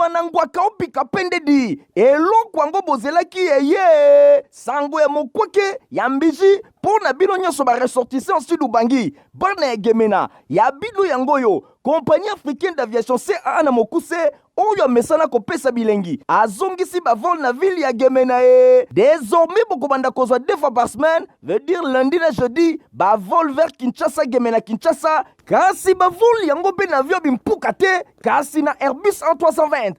Etumba na ngwaka opika pendedi eloko yango bozelaki eye sango ya mokwake ya mbiji mpo na bino nyonso ba ressortissants Sud Ubangi, bana ya Gemena ya bino yango oyo Compagnie africaine d'aviation CAA na mokuse oyo amesana kopesa bilengi azongisi ba vol na ville ya Gemena e désormais bokobanda kozwa deux fois par semaine, veut dire lundi na jeudi, ba vol vers Kinshasa, Gemena, Kinshasa. Kasi ba vol yango mpe na avion bimpuka te, kasi na Airbus A320.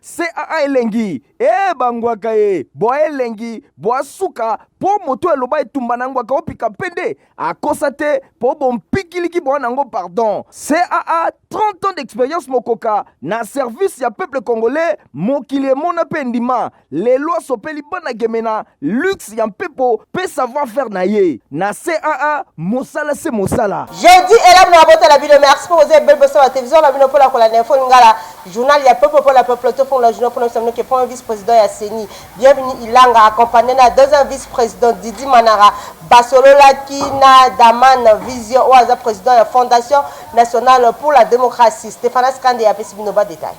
CAA elengi e bangwaka ye bwa elengi bwa suka mpo moto eloba etumba na ngwaka opika mpende akosa te mpo bompikiliki bwa nango pardon. CAA 30 ans d'expérience mokoka na service ya peuple congolais, mokili emona mpe ndima lelo asopeli bana Gemena luxe ya mpepo mpe savoir faire na ye na CAA, mosala se mosala. Jeudi elamu na botala bino. Merci pour vous ebele bosa ba télévision na bino mpona kolanda Info Lingala, journal ya peuple mpona peuple. Tofongola journal mpona biso ke premier vice président ya CENI, Bienvenu Ilanga, accompagné na deuxième vice président Didi Manara, basololaki na Daman Vision oyo aza président ya Fondation nationale pour la démocratie. Stéphanas Kande apesi bino ba détail.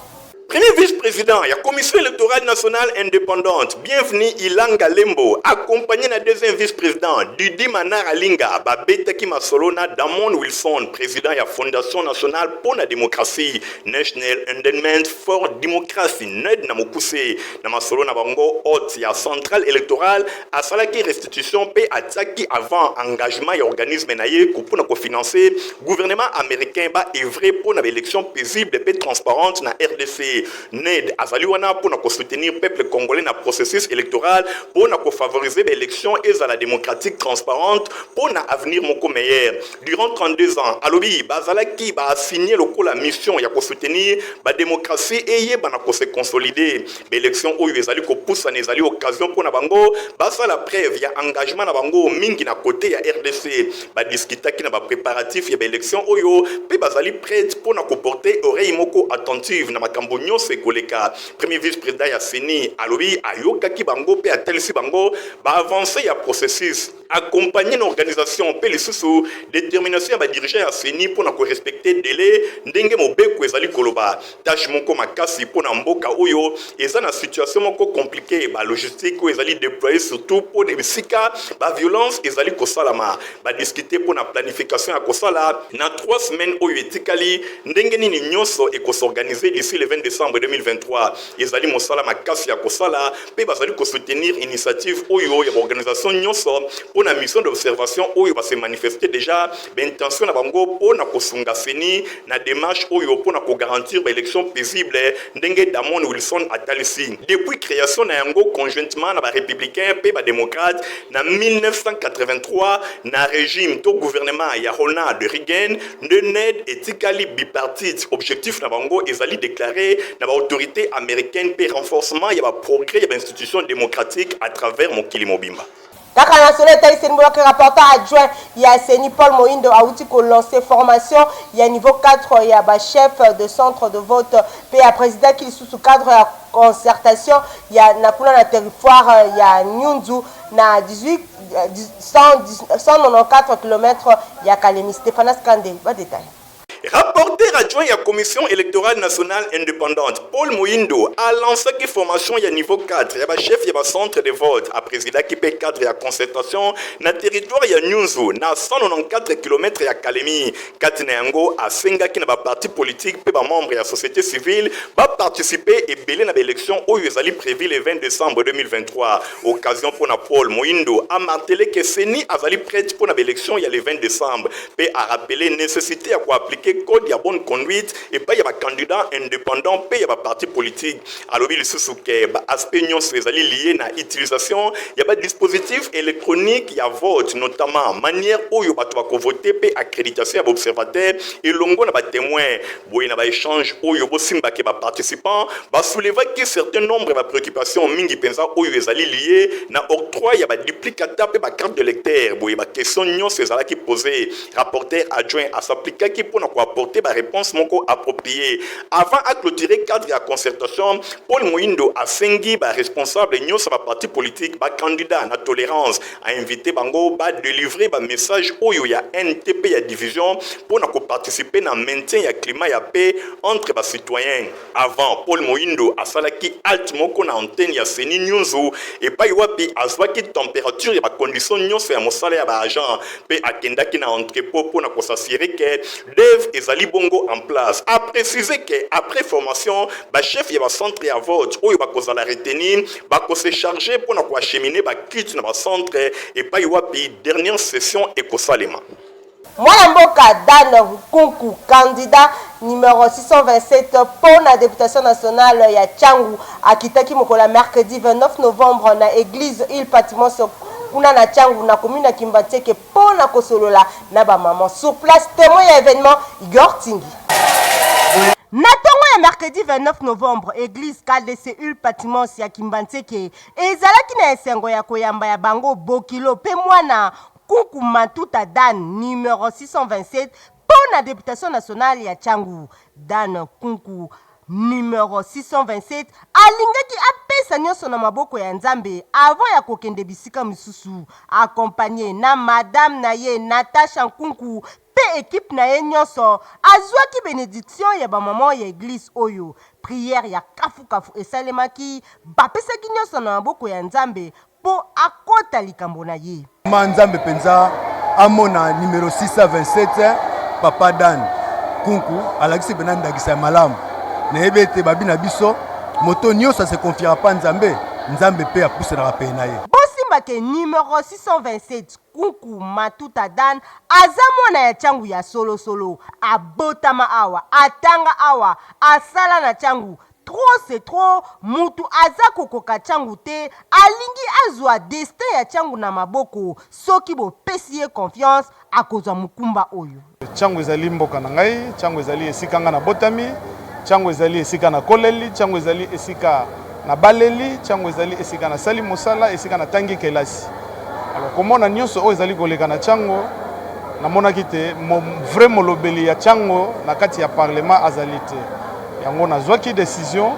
Premier vice-président ya Commission électorale nationale indépendante, Bienvenu Ilanga Lembo, accompagné na deuxième vice-président Didi Manara Linga, babetaki masolo na Damon Wilson, président ya Fondation nationale pour la démocratie, National Endowment for Democracy, NED na mokuse. Na masolo na bango, hôte ya centrale électorale asalaki restitution mpe atiaki avant engagement ya organisme na ye mpona kofinancer gouvernement américain ba œuvrer mpona baélection paisible mpe transparente na RDC. NED azali wana mpona kosoutenir peuple congolais na processus électoral, mpona kofavoriser baélection ezala démocratique, transparente, mpona avenir moko meilleur. Durant 32 ans, alobi, bazalaki baassigné lokola mission ya kosoutenir badémocratie eyebana kose consolider. Baélection oyo ezali kopusana ezali occasion mpona bango basala preuve ya engagement na bango mingi na côté ya RDC. Badiskutaki na bapréparatif ya baélection oyo mpe bazali prête mpona koporter oreille moko attentive na makambo nyonso ekoleka. Premier vice président ya CENI alobi ayokaki bango mpe atelisi bango baavancé ya processus, accompagné na organisation mpe lisusu détermination ya badirigeant ya CENI mpona korespecter délai ndenge mobeko ezali koloba. Tâche moko makasi mpona mboka oyo eza na situation moko compliqué, balogistique oyo ezali déployé, surtout mpo esika baviolence ezali kosalama. Badiskute mpona planification ya kosala na 3 semaines oyo etikali, ndenge nini nyonso ekos'organiser d'ici le 20 décembre 2023. Ezali mosala makasi ya kosala mpe bazali kosoutenir initiative oyo ya baorganisation nyonso mpona mission d'observation oyo base manifeste déjà baintention na bango mpona kosunga CENI na démarche oyo mpona kogarantir baélection paisible ndenge Damon Wilson atalisi. Depuis création na yango conjointement na barépublicain mpe badémocrate na 1983 na régime to gouvernement ya Ronald Reagan nde NED etikali bipartite. Objectif na bango ezali déclaré na baautorité américaine mpe renforcement ya baprogrès ya bainstitution démocratique à travers mokili mobimba. Kaka na solo etali CENI, boyoki rapporteur adjoint ya CENI, Paul Moindo, awuti kolancer formation ya niveau 4 ya bachef de centre de vote mpe ya présidaki lisusu cadre ya concertation ya na kuna na territoire ya Nyunzu na 18 194 km ya Kalemi. Stéphanas Kande, badétail. Rapporteur adjoint ya Commission électorale nationale indépendante, Paul Moindo, alansaki formation ya niveau 4 ya bachef ya bacentre de vote. Aprésidaki mpe cadre ya concertation na territoire ya Nyunzu na 194 km ya Kalemi. Kati na yango, asengaki na baparti politique mpe bamembre ya société civile baparticipe ebele na baélection oyo ezali prévu le 20 décembre 2023. Occasion mpona Paul Moindo amarteler ke CENI azali prête mpona baélection ya le 20 décembre mpe arappeler nécessité ya koappliquer code ya bonne conduite epai ya bacandidat indépendant mpe ya baparti politique. Alobi lisusu ke baaspect nyonso ezali lié na utilisation ya badispositif électronique ya vote, notamment manière oyo bato bakovote mpe accréditation ya baobservateur elongo na batémoin. Boye na baéchange oyo bosimbaki, baparticipant basoulevaki certain nombre ya bapréoccupation mingi mpenza oyo ezali lié na octroi ya baduplicata mpe bacarte de lecteur. Boye baquestion nyonso ezalaki posé, rapporteur adjoint asaplikaki mpona koapporter baréponse moko approprié. Avant aclôturer cadre ya concertation, Paul Moindo asengi baresponsable nyonso ya baparti politique, bacandidat na tolérance, ainvité bango badélivrer bamessage oyo ya ntp ya division mpo na koparticiper na maintien ya climat ya paix entre bacitoyen. Avant, Paul Moindo asalaki halte moko na antenne ya CENI Nyunzu, epai wapi azwaki température ya bacondition nyonso ya mosala ya baagent, mpe akendaki na entrepôt mpo na kos'assurer ke dev ezali bongo en place. Aprécise ke après formation, bachef ya bacentre ya vote oyo bakozala retenu bakose charge mpo na koacheminer bakit na bacentre epai wapi dernière session ekosalema. Mwana mboka Dan Nkunku, candidat numéro 627 mpo na députation nationale ya Tshangu, akitaki mokolo ya mercredi 29 novembre na église Île Patmos kuna na Tshangu, na commune ya Kimbanseke, mpo na kosolola na bamama sur place. Témoin ya événement, Igor Tingi. Na ntongo ya mercredi 29 novembre, église KDC Île Patmos ya Kimbanseke ezalaki na esengo ya koyamba ya bango bokilo mpe mwana Nkunku Matuta Dan, numéro 627 mpo na députation nationale ya Tshangu. Dan Nkunku, numéro 627, alingaki apesa nyonso na maboko ya Nzambe avant ya kokende bisika misusu. Accompagné na madame na ye Natasha Nkunku mpe ekipe na ye nyonso, azwaki bénédiction ya bamama ya église oyo. Prière ya kafukafu esalemaki, bapesaki nyonso na maboko ya Nzambe mpo akɔta likambo na ye. Ma Nzambe mpenza amona numero 627, papa Dan Kunku alakisi mpenza ndakisa ya malamu. Nayebi ete babi na biso, moto nyonso ase confiaka mpa Nzambe, Nzambe mpe apusanaka pene na ye. Bosimbake numero 627 Kunku Matuta Dan aza mwana ya Tshangu ya solosolo. Abotama awa, atanga awa, asala na Tshangu. Trop c'est trop, mutu aza kokoka Tshangu te. Alingi azwa destin ya Tshangu na maboko. Soki bopesi ye confiance, akozwa mokumba oyo. Tshangu ezali mboka na ngai, Tshangu ezali esika ngai nabotami, Tshangu ezali esika nakoleli, Tshangu ezali esika nabaleli, Tshangu ezali esika nasali mosala, esika natangi kelasi. Alors, komona nyonso oyo ezali koleka na Tshangu, namonaki te vrai molobeli ya Tshangu na kati ya parlement azali te. Yango nazwaki décision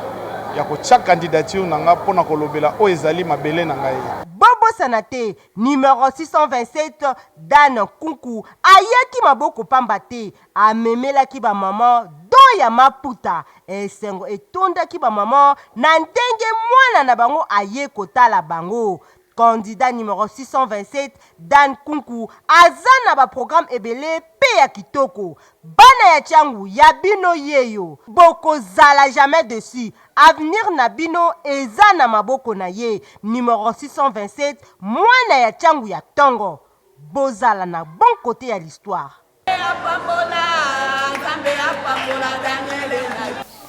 ya kotia candidature na nga mpona kolobela oyo ezali mabele na ngai. Bobosana te, numero 627 Dan Kunku ayaki maboko pamba te. Amemelaki bamama don ya maputa. Esengo etondaki bamama na ndenge mwana na bango aye kotala bango. Candidat numéro 627 Dan Kunku aza na baprogramme ebele mpe ya kitoko. Bana ya Tshangu, ya bino yeyo, bokozala jamais déçus. Avenir na bino eza na maboko na ye, numéro 627, mwana ya Tshangu ya ntongo. Bozala na bon côté ya l'histoire.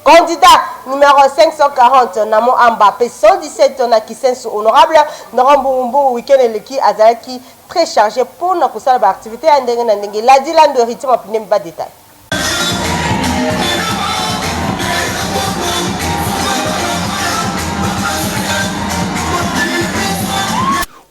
Candidat numéro 540 na Moamba mpe 117 na Kisenso, honorable Nora Mbungumbu, weekend eleki azalaki très chargé mpona kosala baactivité ya ndenge na ndenge. Ladi Lando, Héritier Mapine, ba détail.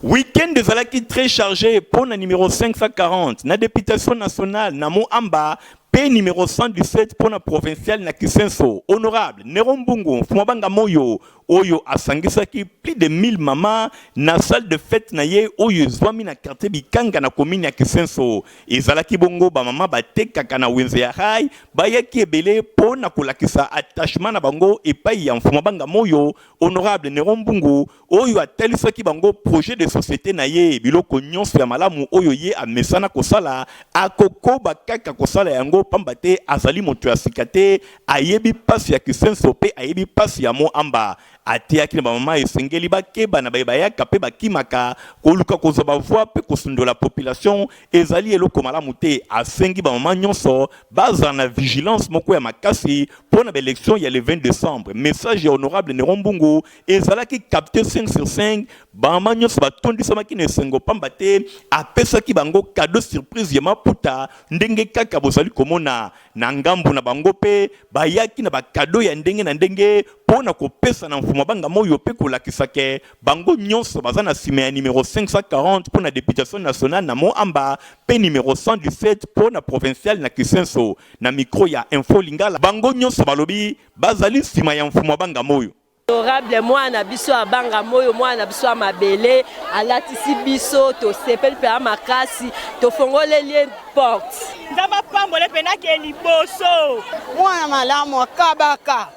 Week-end ezalaki très chargé mpo na numéro 540 na députation nationale na Moamba mpe numéro 117 mpo na provincial na Kisenso, honorable Nero Mbungu Mfumabanga Moyo, oyo asangisaki plus de 1000 mama na salle de fête na ye oyo ezwami na quartier Bikanga na commune ya Kisenso. Ezalaki bongo bamama batekaka na wenze ya rai, bayaki ebele mpo na kolakisa attachement na bango epai ya Mfumabanga Moyo, honorable Nero Mbungu, oyo atalisaki bango projet de société na ye. Biloko nyonso ya malamu oyo ye amesana kosala, akokoba kaka kosala yango, pamba te azali moto ya sika te. Ayebi mpasi ya Kisenso mpe ayebi mpasi ya Moamba. Atiaki na bamama esengeli bakeba na baye bayaka mpe bakimaka koluka kozwa bavoix mpe kosundola population, ezali eloko malamu te. Asengi bamama nyonso bazala na vigilance moko ya makasi mpo na baélection ya le 20 décembre. Message ya honorable Nero Mbungu ezalaki capté 5 sur 5. Bamama nyonso batondisamaki na esengo, pamba te apesaki bango cadeau surprise ya maputa. Ndenge kaka bozali komona na ngambu na bango, mpe bayaki na bacadeau ya ndenge na ndenge mpo na kopesa na. Mfumu Banga Moyo mpe kolakisa ke bango nyonso baza na nsima ya numero 540 mpo na deputation nationale na Mont-Amba mpe numero 117 mpo na provincial na Kisenso. Na micro ya Info Lingala, bango nyonso balobi bazali nsima ya Mfumu Banga Moyo. Honorable mwana biso ya Banga Moyo, mwana biso ya mabele, alatisi biso, tosepeli mpenza makasi, tofongoleli ye porte. Nzambe apambole mpenza ke liboso. Mwana malamu akabaka.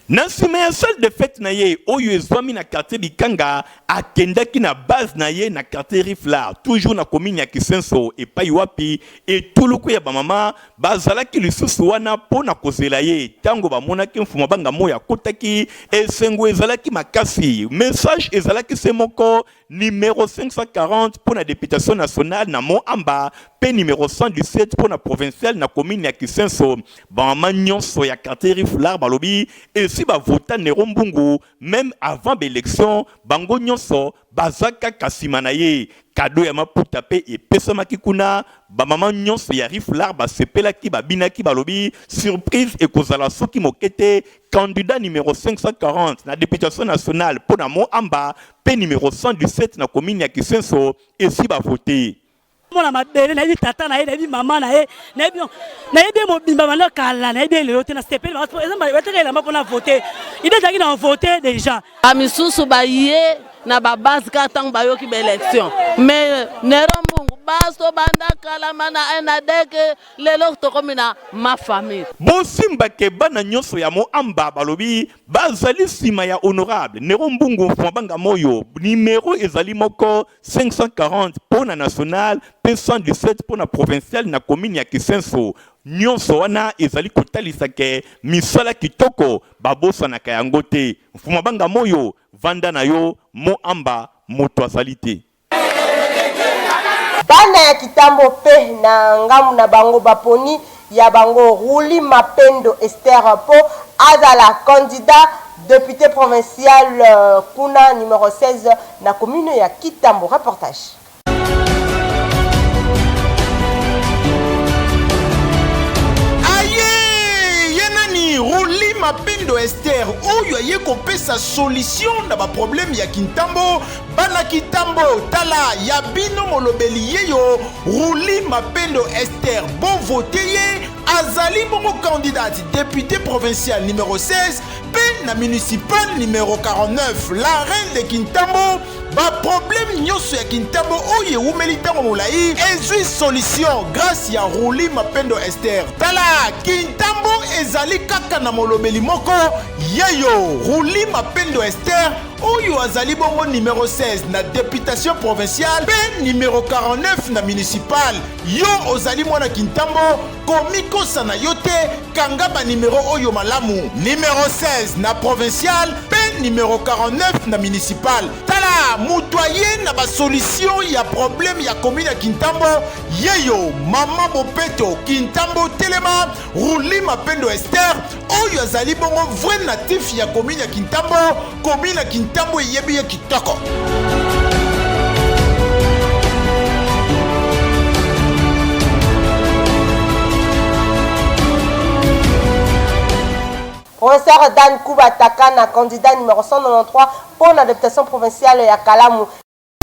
Na nsima ya salle de fete na ye oyo ezwami na quartier Bikanga, akendaki na base na ye na quartier Rifla, toujours na commune ya Kisenso, epai wapi etuluku ya bamama bazalaki lisusu wana mpo na kozela ye. Ntango bamonaki Mfumu Banga Moyo akotaki, esengo ezalaki makasi. Message ezalaki se moko, numero 540 mpo na deputation nationale na Mont-Amba mpe numero 117 mpo na provincial na commune ya Kisenso. Bamama nyonso ya quartier Riflard balobi esi bavota Nero Mbungu meme avant baelection, bango nyonso baza kaka nsima na ye. Kado ya maputa mpe epesamaki kuna. Bamama nyonso ya Riflard basepelaki, babinaki, balobi surprise ekozala soki moke te. Candidat numero 540 na deputation nationale mpo na Mont-Amba mpe numero 117 na commune ya Kisenso esi bavote. Mwana mabele, nayebi tata na ye, nayebi mama na ye, nayebi ye mobimba banda kala, nayebi ye lelo te. Nasepeli bateka elamba mpona vote, ide ezalaki na vote deja. Bamisusu baye na babase kaka ntango bayoki baélection, mais Nero Mbungu baso banda kala mana enadek, lelo tokomi na ma famille. Bosimba ke bana nyonso ya Mont-Amba balobi bazali nsima ya honorable Nero Mbungu Mfuma Banga Moyo. Numero ezali moko 540 mpo na national mpe 117 mpo na provincial na commune ya Kisenso. Nyonso wana ezali kotalisa ke misala kitoko babosanaka yango te. Mfuma Banga Moyo, vanda na yo, Mont-Amba moto azali te. Bana ya Kitambo mpe na ngambo na bango baponi ya bango Rouli Mapendo Esther mpo azala candidat depute provincial kuna numero 16 na commune ya Kitambo. Reportage. Aye ye nani Rouli Mapendo Esther oyo aye kopesa solution na baproblème ya Kintambo. Bana Kitambo, tala ya bino molobeli yeyo Rouli Mapendo Esther, bovote ye, azali bongo candidate député provincial numéro 16 mpe na municipal numéro 49, la reine de Kintambo. Baproblème nyonso ya Kintambo oyo ewumeli ntango molai ezwi solution grâce ya Rouli Mapendo Esther. Tala, Kintambo ezali kaka na molobeli moko, yeyo Rouli Mapendo Esther, oyo azali bongo numero 16 na deputation provinciale mpe numero 49 na municipal. Yo ozali mwana Kintambo, komikosa na yo te, kanga banimero oyo malamu: numero 16 na provincial mpe numero 49 na municipal. Tala, moto aye na basolution ya problème ya commune ya Kintambo, yeyo mama Bopeto Kintambo telema, Rouli Mapendo Esther, oyo azali bongo vrai natif ya commune ya Kintambo. Commune ya Kintambo eyebi ye kitoko. Professeur Dan Kuba Takana, candidat numéro 193 pour la députation provinciale ya Kalamu.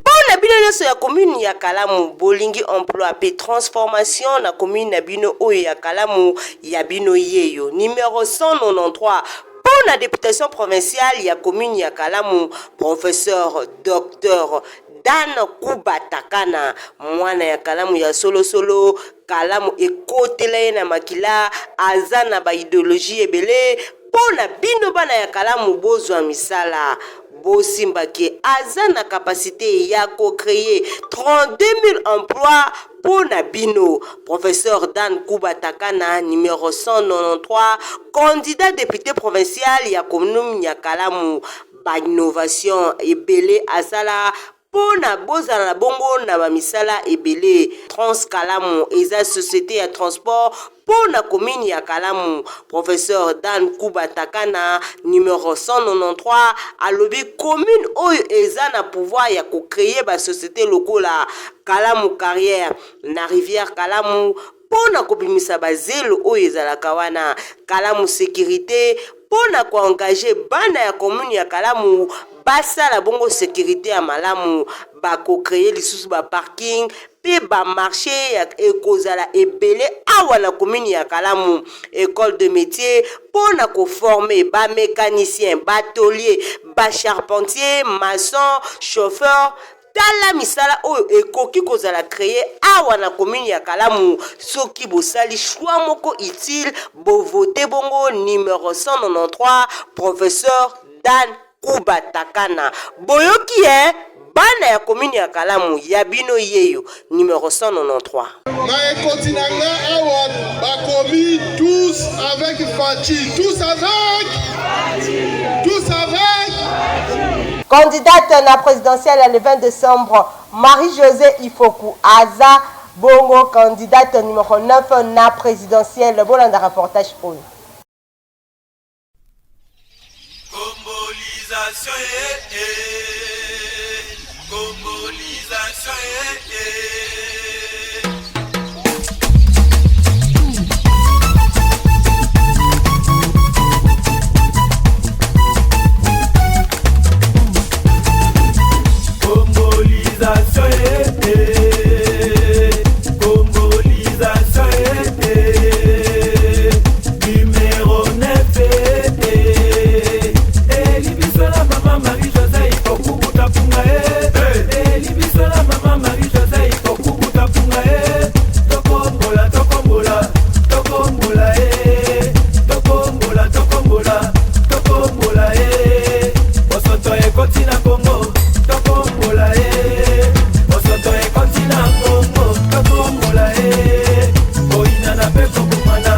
Mpo na bino nyonso ya commune ya Kalamu, bolingi emploi pe transformation na commune na bino oyo ya Kalamu, ya bino yeyo numero 193 mpo na deputation provinciale ya commune ya Kalamu, professeur docteur Dan Kuba Takana, mwana ya Kalamu ya solosolo, Kalamu ekotela ye na makila, aza na ba ideologie ebele mpo na bino bana ya Kalamu bozwa misala. Bosimba ke aza na capacite ya ko creer 32 000 emplois mpo na bino. Professeur Dan Kuba Takana, numero 193, candidat depute provincial ya commune ya Kalamu. Ba innovation ebele asala mpo na bozala na bongo na ba misala ebele. Trans Kalamu eza societe ya transport mpo na commune ya Kalamu. Professeur Dan Kuba Takana, numero 193, alobi commune oyo eza na pouvoir ya ko creer ba societe lokola Kalamu Carrière na rivière Kalamu mpo na kobimisa ba zelo oyo ezalaka wana, Kalamu Securite mpo. mpo na ko engager bana ya commune ya Kalamu basala bongo securite ya malamu. Bako creer lisusu ba parking mpe ba marches ya ekozala ebele awa na commune ya Kalamu. Ecole de metiers mpo na ko former ba mecaniciens, ba toliers, ba charpentiers, maçons, chauffeurs, Tala misala oyo ekoki kozala creer awa na commune ya Kalamu soki bosali choix moko utile, bo voter bongo numero 193 Professeur Dan Kuba Takana. Boyoki hein! Bana ya commune ya Kalamu, ya bino yeyo, numero 193. Na ekoti na nga awa bakomi tous avec Fatshi, tous avec tous avec Candidate na presidentielle ya le 20 decembre, Marie-Josee Ifoku aza bongo candidate numero 9 na presidentielle. Bolanda reportage oyo. Congolization eh, eh. Congolization eh, eh. Congolization eh, eh. Congolization eh, eh. Numero 9 eh, eh. Eli biso na mama Marie José ikokubuta punga eh. Eli biso na mama Marie José ikokubuta punga eh. Tokombola tokombola tokombola eh. Tokombola tokombola tokombola eh. Bosoto ekoti na Congo tokombola eh. Bosoto ekoti na Congo tokombola eh. Koyinana pe kobomana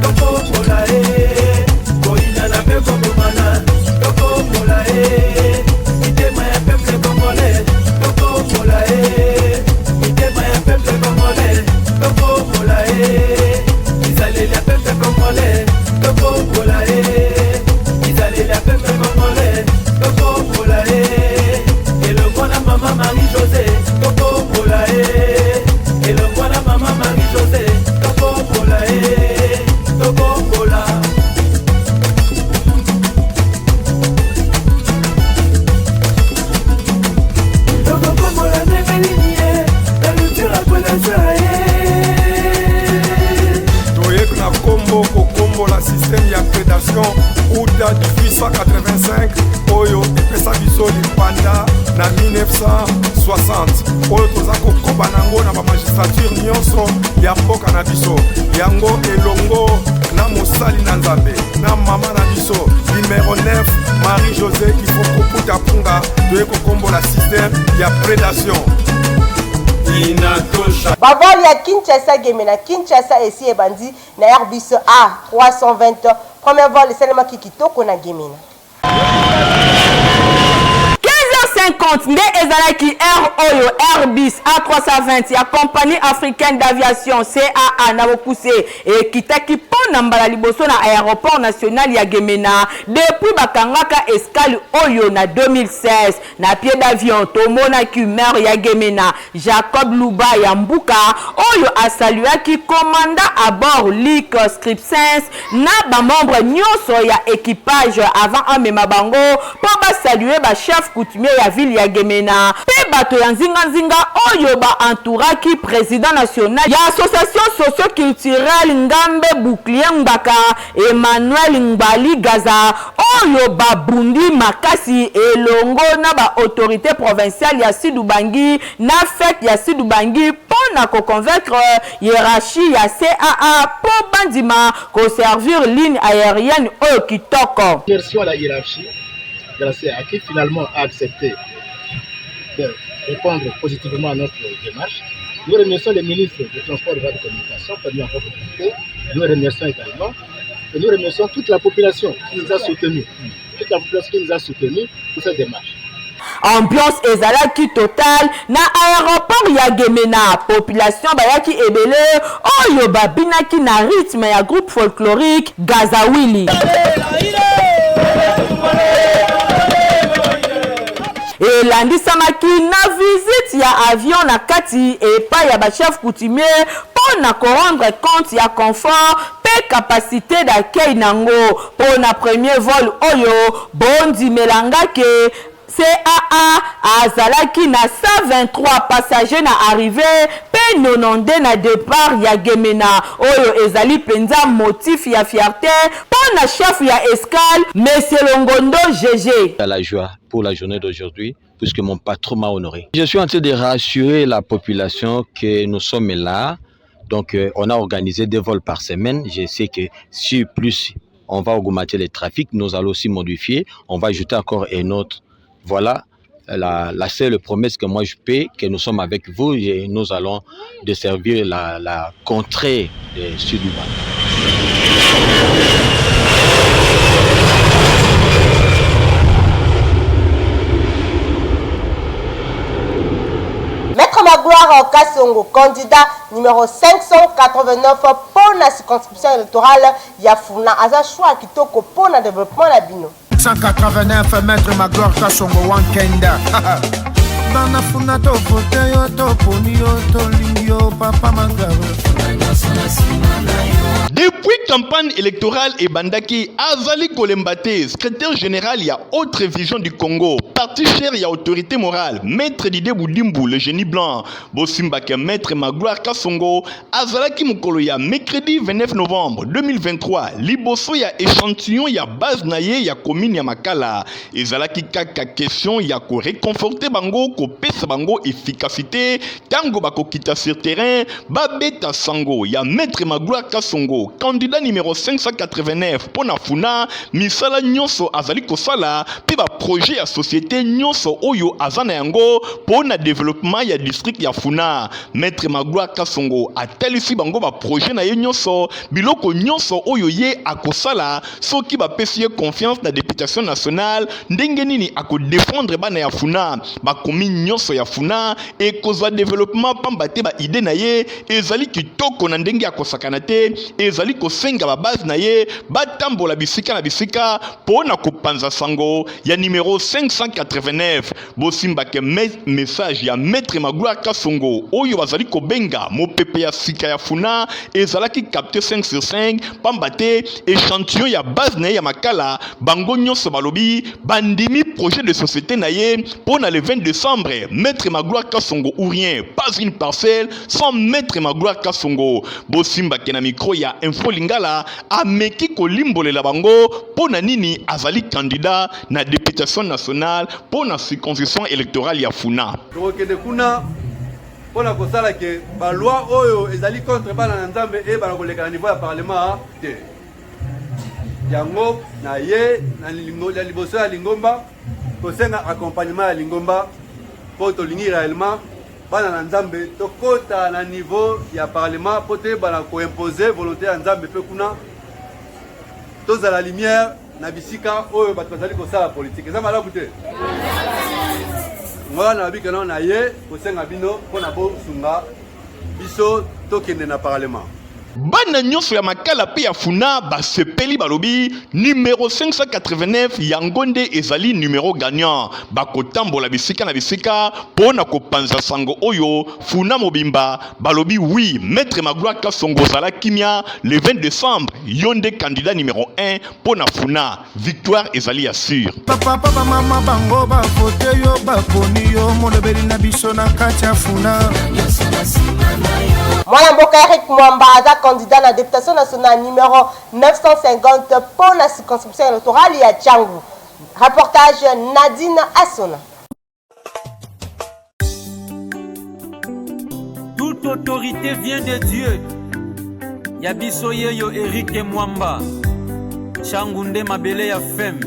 tokombola eh. Koyinana pe kobomana tokombola eh. Mitema ya peuple congolais tokombola eh. Mitema ya peuple congolais tokombola eh. Bizaleli ya peuple congolais tokombola eh. Bizaleli ya peuple congolais tokombola eh. Elongo na mama Marie José tokombola eh. Elongo na mama Marie José tokombola eh. Tokombola. Tokokombola ndenge nini ye na lutura kolasa ye. Toye na kombo kokombola système ya prédation uta 1885 oyo epesa biso lipanda na 1960 oyo toza kokoba na yango na bamagistrature nyonso ya mboka na biso yango elongo na mosali na nzambe na mama na biso numero 9 marie josé ifo koputa punga toye kokombola système ya prédation inatosha. Bavol ya Kinshasa Gemena Kinshasa esi ebandi na Airbus A 320 premier vol esalemaki kitoko na Gemena. 15h50 nde ezalaki heure oyo Airbus A320 ya Compagnie africaine d'aviation, CAA, na bokuse ekitaki mpo na mbala liboso na aeroport national ya Gemena depuis bakangaka escale oyo na 2016. Na pied d'avion, tomonaki maire ya Gemena, Jacob Luba ya Mbuka, oyo a saluaki commandant à bord Luc Scripsens na ba membres nionso ya equipage avant amema bango mpo ba saluer ba chefs coutumiers ya ville ya Gemena mpe bato ya nzinga nzinga oyo ba entouraki president national ya association socio-culturelle Ngambe Bouclier Ngbaka Emmanuel Ngbali Gaza oyo babundi makasi elongo na ba autorites provinciales ya Sud-Ubangi na fete ya Sud-Ubangi mpo na ko convaincre hierarchie ya CAA mpo bandima ko servir ligne aerienne oyo kitoko. Remercions la hiérarchie de la CAA qui finalement a accepté de répondre positivement à notre démarche. Nous remercions le ministre des Transports et de la Communication pour nous avoir contacté. Nous remercions également et nous remercions toute la population qui nous a soutenus, toute la population qui nous a soutenus pour cette démarche. Ambiance ezalaki total na aeroport ya Gemena, population bayaki ebele oyo babinaki na rythme ya groupe folklorique Gazawili. Elandisamaki na visite ya avion na kati epai ya ba chefs coutumiers mpo mpo na ko rendre compte ya confort mpe capacite d'accueil n'ango mpo na premier vol oyo. Bondimela nga ke CAA azalaki na 123 passagers na arrivee mpe 92 na depart ya Gemena, oyo ezali mpenza motif ya fierte mpo na chef ya escale, Monsieur Longondo GG. La joie pour la journée d'aujourd'hui puisque mon patron m'a honoré. Je suis en train de rassurer la population que nous sommes là. Donc, on a organisé 2 vols par semaine. Je sais que si plus on va augmenter le trafic, nous allons aussi modifier. On va ajouter encore un autre. Voilà la seule promesse que moi je paie, que nous sommes avec vous et nous allons desservir la contrée de Sud-Ubangi. Maître Magloire Kassongo, candidat numéro 589 pour la circonscription électorale ya Funa, aza choix kitoko pour le développement na bino. 189 Maître Magloire Kassongo Wankenda. Bana Funa to vote yo, to poni yo, to lingi yo, papa Magloire. Depuis campagne électorale ebandaki, azali kolemba te, secrétaire général ya Autre Vision du Congo, parti cher ya autorité morale, maître Didier Budimbu, le génie blanc, bosimbaka maître Magloire Kassongo, azalaki mokolo ya mercredi 29 novembre 2023, liboso ya échantillon ya base na ye ya commune ya Makala. Ezalaki kaka question ya ko réconforter bango, kopesa bango efficacité tango bakokita sur terrain, babeta sango ya maître Magloire Kassongo, candidat numéro 589 pona Funa, misala nyonso azali kosala pe ba projet ya société nyonso oyo aza na yango pona développement ya district ya Funa. Maître Magloire Kassongo atalisi bango ba projet na ye nyonso, biloko nyonso oyo ye akosala soki bapesi ye confiance na députation nationale, ndenge nini akodefendre bana ya Funa, bakomi nyonso ya Funa ekozwa développement pamba te ba idée na ye ezali kitoko na ndenge ya kosakana te, ezali kosenga ba base na ye batambola bisika na bisika po na kopanza sango ya numéro 589. Bosimbake message ya maître Magloire Kassongo oyo bazali kobenga mopepe ya sika ya Funa ezalaki capté 5 sur 5 pamba te échantillon ya base na ye ya Makala, bango nyonso balobi bandimi projet de société na ye po na le 20 décembre. Maître Magloire Kassongo ou rien, pas une parcelle sans maître Magloire Kassongo. Bosimbake na micro ya Info Lingala ameki kolimbolela bango po na nini azali candidat na députation nationale po na circonscription électorale ya Funa. Tokokende kuna mpona kosala ke ba loi oyo ezali contre bana na Nzambe eyebana koleka na niveau ya parlement te. Yango na ye na liboso ya lingomba kosenga accompagnement ya lingomba mpo tolingi réellement bana na Nzambe tokota na niveau ya parlement mpo toyebana koimpose volonté ya Nzambe mpe kuna tozala lumière na bisika oyo bato bazali kosala politike. Eza malamu te? Ngwana na babika nao na ye kosenga bino mpo na bosunga biso tokende na parlement. Bana nyonso ya Makala pe ya Funa basepeli, balobi numero 589 yango nde ezali numero gagnant. Bakotambola bisika na bisika po na kopanza sango oyo Funa mobimba balobi oui, maître Magloire Kassongo zala kimia, le 20 décembre yo nde candidat numéro 1 po na Funa, victoire ezali ya sûr. Papa, papa, mama, bango bavote yo, baponi yo, molobeli na biso na kati ya Funa. Mwana mboka Eric Mwamba aza candidat na députation nationale numéro 950 pour la circonscription électorale ya Tshangu. Reportage Nadine Assona. Toute autorité vient de Dieu. Ya biso yeyo Eric Mwamba. Tshangu nde mabele ya femme.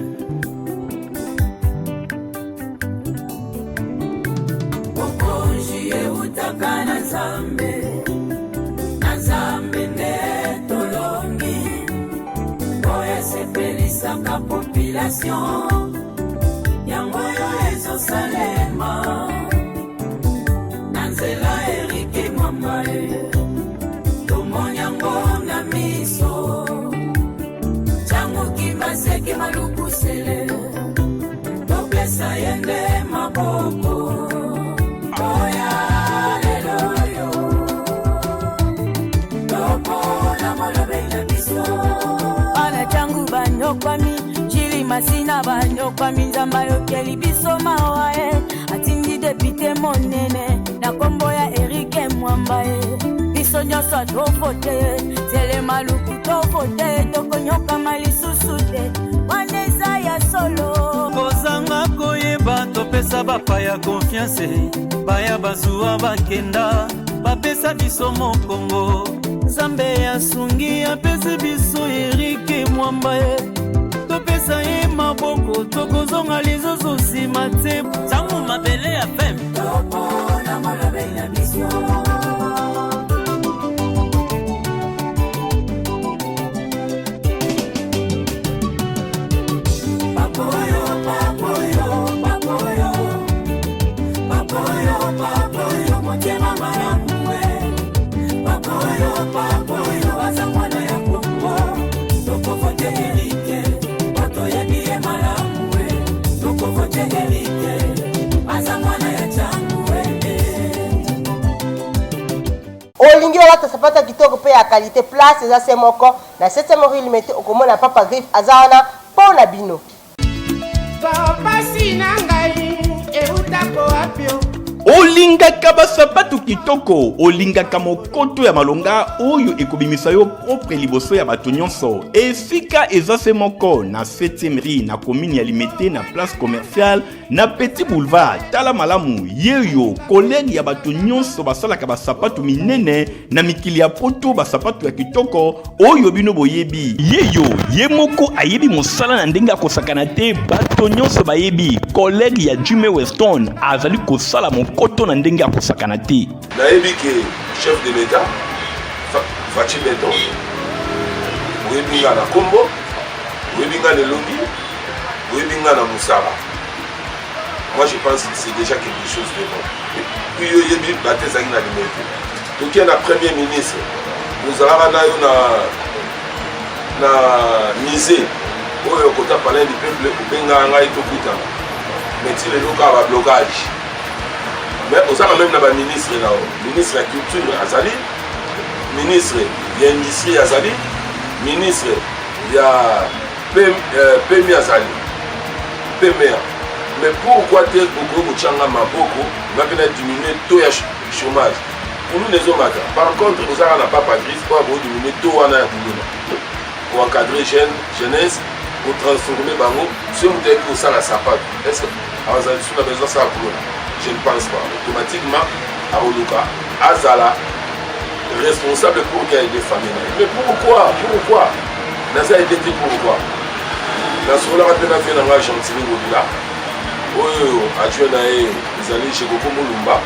Bokonzi eutaka na Nzambe, na Nzambe nde tolongi, oyo esepelisaka population, yango oyo ezosalema na nzela Eriki Mwamba e, tomoni yango na miso, Tshangu Kimbaseke Malukusele, topesa ye nde maboko. Oya lelo yo. Masina banyokwami, Nzambe ayokeli biso mawa e, atindi depute monene na kombo ya Erike Mwamba e. Biso nyonso tovote, Zele Maluku tovote, tokonyokama lisusu te, wana eza ya solo. Kozanga koyeba, topesa bapaya confiance, baya bazuwa bakenda, bapesa biso mokongo. Nzambe asungi, apesi biso Erike Mwamba ye, topesa ye maboko, tokozonga lisusu nsima te. Ntango mabele ya fem topona molobeli na biso. Papoyo, papoyo, papoyo, papoyo, papoyo, motema malamu e. Papoyo, papoyo, aza mwana ya Kongo. Tokovote Erike, po toyebi ye malamu e. Tokovote Erike, aza mwana ya Tshangu e. Olingi olata sapato ya kitoko mpe ya qualite, place eza se moko na 7e rue Limete, okomona Papa Griffe aza wana mpo na bino. Pasi na ngai eutako wapi o? Olingaka basapatu kitoko, olingaka mokoto ya malonga oyo ekobimisa yo propre liboso ya bato nyonso. Esika eza se moko na 7e rue na commune ya Limete na place commerciale na Petit Boulevard. Tala malamu, yeyo collègue ya bato nyonso basalaka basapatu minene na mikili ya poto, basapatu ya kitoko oyo bino boyebi. Yeyo ye moko ayebi mosala na ndenge akosakana te, bato nyonso bayebi. Collègue ya Jimmy Weston azali kosala mokoto na ndenge akosakana te. Nayebi ke chef de l'Etat Fatshi Beton, oyebi nga na kombo, oyebi nga na elongi, oyebi nga na mosala. Moi je pense que c'est déjà quelque chose de bon. Puis yo oyebi bato ezalaki na Limete, toke na premier ministre, ozalaka na yo na na musée oyo kota palais du peuple, obengaka ngai tokutana, mais ti lelo kaka bablocage. Mais ozaka meme na baministre na yo, ministre ya culture azali, ministre ya industrie azali, ministre ya PMI azali, PMA. Mais pourquoi te okoki kotyanga maboko nga mpe na diminue taux ya chômage? Kuluna ezomata. Par contre ozaka na Papa Griffe oyo akoki taux wana ya kuluna, koencadre jeune jeunesse, kotransforme bango. Soki moto ayebi kosala sapato, est ce que azala lisusu na besoin asala kuluna? Je ne pense pas. Automatiquement akoluka azala responsable pour qu'il aide famille na ye. Mais pourquoi, pourquoi naza aide te? Pourquoi? Nasololaka mpe na vie na ngai Gentini Ngobila, oyo adjoint na ye ezali Jekoko Mulumba,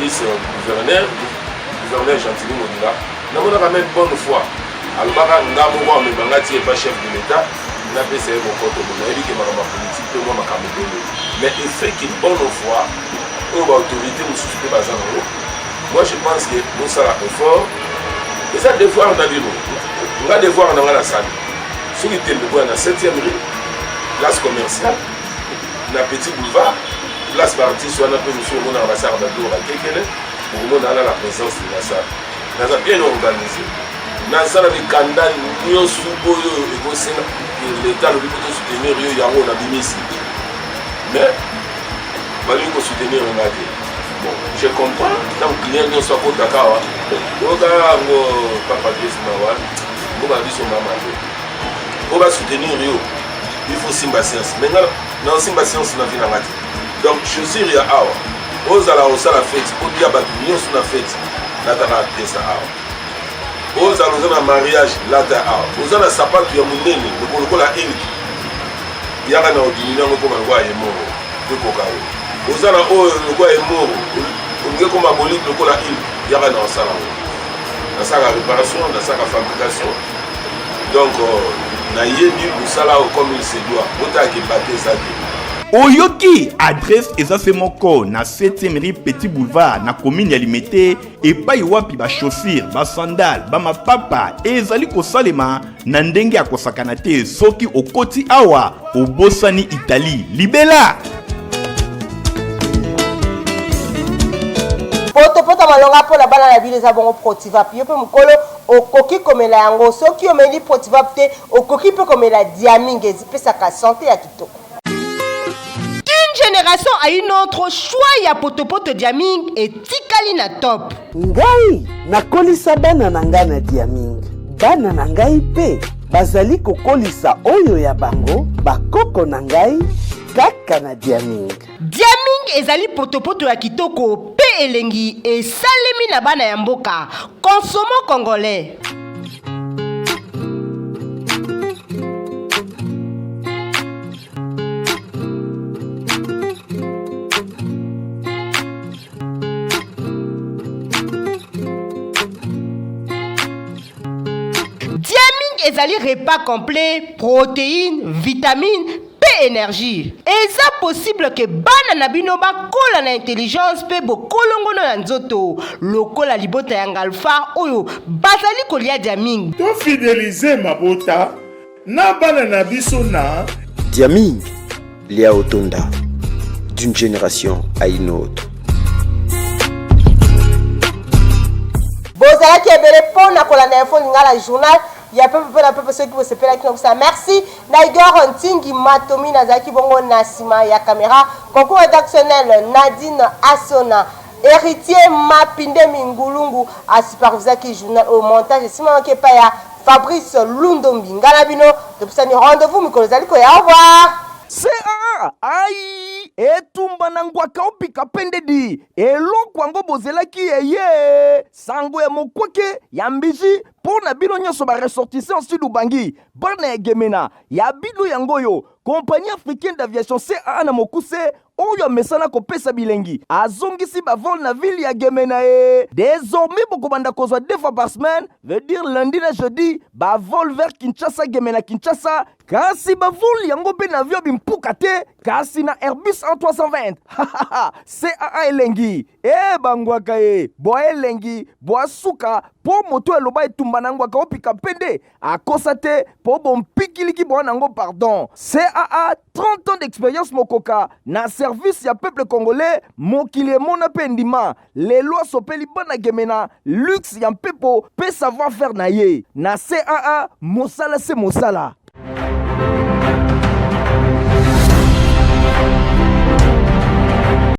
vice gouverneur, gouverneur Gentini Ngobila. Namonaka même bonne foi, alobaka nga moko amema nga ti epa chef de l'État, napesa ye mokoto. Bo nayebi ke makambo ya politike mpe mwa makambo ebele, mais effet ke bonne foi oyo baautorité mosusu mpe baza nango, moi je pense que bosala effort, eza devoir na bino. Nga devoir na nga nasali. Soki tembe, boya na 7e rue, place commerciale, na Petit Boulevard, place baartiste wana mpe mosusu omonaka basalaka babiloko bakekele, okomona wana la présence de la salle. Naza bien organisé, naza na mikanda nyonso oyo ekosenga leta alobi po tosoutenir yo, yango nabimisi, mais balingi kosoutenir nga te. Bon, je comprends. Ntango client nyonso akotaka awa, oyoka yango Papa Griffe, mawa mboka na biso mama te. Po basoutenir yo, il faut simba science, mais nga naosimba science na vie na nga te. Donc chaussure ya awa, ozala osala fete, otia bato nyonso na fete, lataka pièce awa. Ozala oza na mariage, lata awa. Oza na sapatu ya monene lokola eliki, yaka na odimini yango ekoma lokola ye moko ekoka yo. Oza na oyo lokola ye moko, olingi ekoma bolide lokola ile, yaka na osala yango. Nasalaka réparation, nasalaka fabrication, donc nayebi mosala oyo comme il se doit. Botalaka bato eza te. Oyoki adresse eza se moko na 7e rue Petit Boulevard na commune ya Limete, epai wapi bachaussure, basandale, bamapapa ezali kosalema na ndenge ya kosakana te. Soki okoti awa, obosani Italie libela. Potopoto malonga mpo na bana na bino eza bongo Protivap. Yo mpe mokolo. okoki komela yango. Soki omeli Protivap te, okoki mpe komela Diaming, ezipesaka sante ya kitoko. D'une génération à une autre, choix ya potopoto Diaming etikali na top. Ngai nakolisa bana na ngai na Diaming. Bana na ngai mpe bazali kokolisa oyo ya bango bakoko na ngai kaka na Diaming. Diaming ezali potopoto ya kitoko mpe elengi esalemi na bana ya mboka. Consommons congolais. Diaming ezali repas complet, protéines, vitamines mpe energie. Eza possible ke bana na bino bakola na intelligence mpe bokolongono ya nzoto lokola libota ya Ngalfar oyo bazali kolia Diaming. To fideliser mabota na bana na biso na. Diaming, lia otonda, d'une generation à une autre. Bozalaki ebele mpo na kolanda Info Lingala journal ya pepe mpo na pepe. Soki bosepelaki na kosala merci na Igor Ntingi Matomi, nazalaki bongo na nsima ya kamera, concours rédactionnel Nadine Asona, Héritier Mapinde Mingulungu asupervisaki journal au montage esimamaki epai ya Fabrice Lundombi. Ngai na bino topesani rendez-vous mikolo ezali koya. Au revoir. CAA ai etumba na ngwaka opika pendedi eloko yango bozelaki eye sango ya mokwake ya mbiji mpo na bino nyonso ba ressortissants Sud Ubangi bana ya Gemena ya bino yango oyo Compagnie africaine d'aviation CAA na mokuse oyo amesana kopesa bilengi azongisi ba vol na ville ya Gemena e désormais bokobanda kozwa deux fois par semaine, veut dire lundi na jeudi, ba vol vers Kinshasa Gemena Kinshasa, kasi ba vol yango mpe na avion bimpuka te kasi na Airbus A320. CAA elengi e bangwaka e bwa elengi bwa suka mpo moto eloba etumba na ngwaka opika mpende akosa te mpo bompikiliki bwa nango pardon. CAA 30 ans d'expérience mokoka na service ya peuple congolais, mokili emona mpe endima lelo asopeli bana Gemena luxe ya mpepo mpe savoir faire na ye na CAA mosala se mosala.